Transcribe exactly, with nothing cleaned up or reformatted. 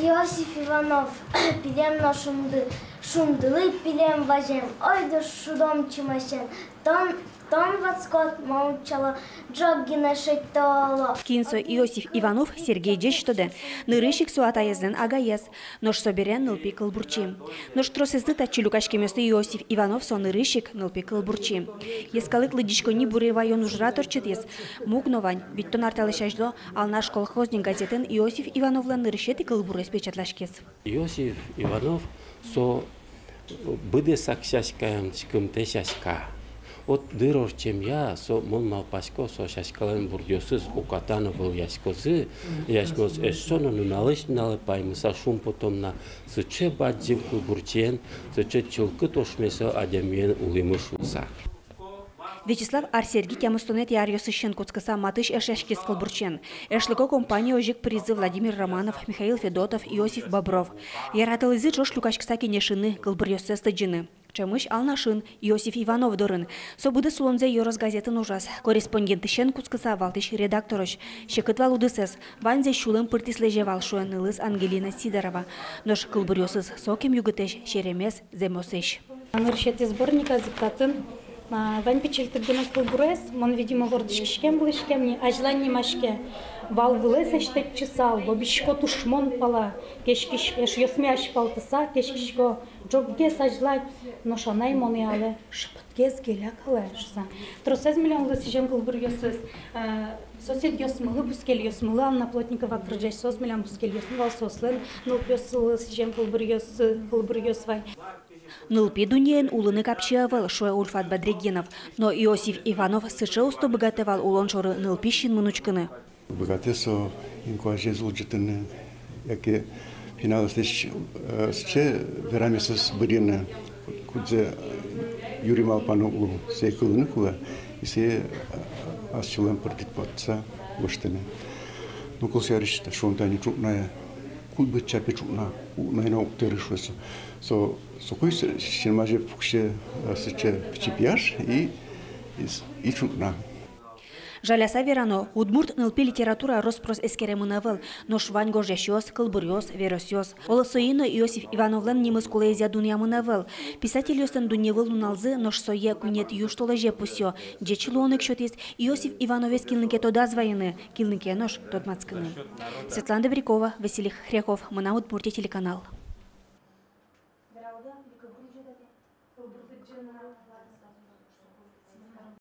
Иосиф Иванов, пилем но шунды, шундылы пилем вазем, ойдо шудом чимасен, тон, тон ватскод, мон утчало, ӝог гинэ шедьтоло. Кин со Иосиф Иванов, Сергей ӟеч тодэ. Нырысь ик со атаезлэн агаез, нош собере нылпи кылбурчи. Нош тросэзлы татчы люкаськемъёсты Иосиф Иванов со нырысь ик нылпи кылбурчи. Йӧскалык лыдӟиськонни Буре ваён ужрад ортчытӥз. Муг но вань, витьтон ар талэсь азьло «Алнаш колхозник» газетын Иосиф Ивановлэн нырысетӥ кылбурез печатласькиз. Иосиф Иванов со быдэсак сяськаен кымтэ сяська. Вот дыр ортчемъя, со, мон малпасько, со сяськалэн бурдъёсыз уката но выльяськозы, ясьмос эшшо но нуналысь нуналэ паймыса шумпотом на, сыӵе бадӟым кылбурчиен, сыӵе чылкыт ошмесо адямиен улӥмы шуыса. Вячеслав Ар-Серги тямыстонэтӥ аръёсысен кутскыса матысь эшъяськиз кылбурчиен. Эшлыко компание озьы ик пыризы Владимир Романов, Михаил Федотов, Иосиф Бобров. Яратылӥзы ӵош люкаськыса кенешыны, кылбуръёссэс лыдӟыны. Ӵемысь Алнашын, Иосиф Иванов дорын. Со быдэс улонзэ ёрос газетын ужаз. Корреспондентысен кутскыса валтӥсь редакторозь. Секыт вал удысэз. Ваньзэ сюлэм пыртӥз лэзе вал, шуэ нылыз Ангелина Сидорова. Нош кылбуръёсыз сокем югытэсь, серемес, зэмосысь. Нырысетӥ сборниказ ик татын, а, вань пичильтык гинэ кылбурез, мон, видимо, вордӥськиськем вылысь ке ни, азьлань нимаське. Вал вылэз эштэтчысал, лобисько тушмон пала, кеськись-, эшъёсме азьпалтыса, кеськисько ӝоггес азьлань, нош анай монэ але шыпытгес геляк але шуыса. Тросэз милемлы сӥзем кылбуръёсыз, э, соседъёсмылы, бускельёсмылы, Анна Плотникова кырӟась, соос милям бускельёсмы вал, соослэн нылпиоссылы сӥзем кылбуръёс, кылбуръёс вань. Нылпи дуннеын улыны капчи ӧвӧл, шуэ Ульфат Бадригинов. Но Иосиф Иванов сыӵе усто быгатэ вал улон шоры нылпи синмын учкыны. Быгатэ со инкуазез улӟытыны, яке пиналъёслэсь, э, сыӵе верамъёссэс бырйыны, кудзэ, э, юри малпано уг лу, сое кылыны кулэ, и сое, э, ас сюлэм пыртӥд поттыса гожтыны. Ну, кылсярысь, та шуом тани, ӵукна, кудбыдӟа пе ӵукна, укно но уг тэры шуэ со. Со, соку ик синмазе пуксе, э, сыӵе пичи пияш и, и с-, и ӵукна. Жаляса верано, удмурт нылпи литература рос-прос эскеремын ӧвӧл, нош вань гожъясьёс, кылбуръёс, веросъёс. Оло, соин но Иосиф Ивановлэн нимыз кулэезъя дунъямын ӧвӧл. Писательёслэн дунневыл нуналзы, нош сое куинетӥ южтолэзе пусъё. Ӟеч луонлык сётӥз Иосиф Ивановез кинлы ке тодаз вайыны, кинлы ке нош тодматскыны. Светлана Добрякова, Василий Хохряков, «Мынам Удмуртие» телеканал.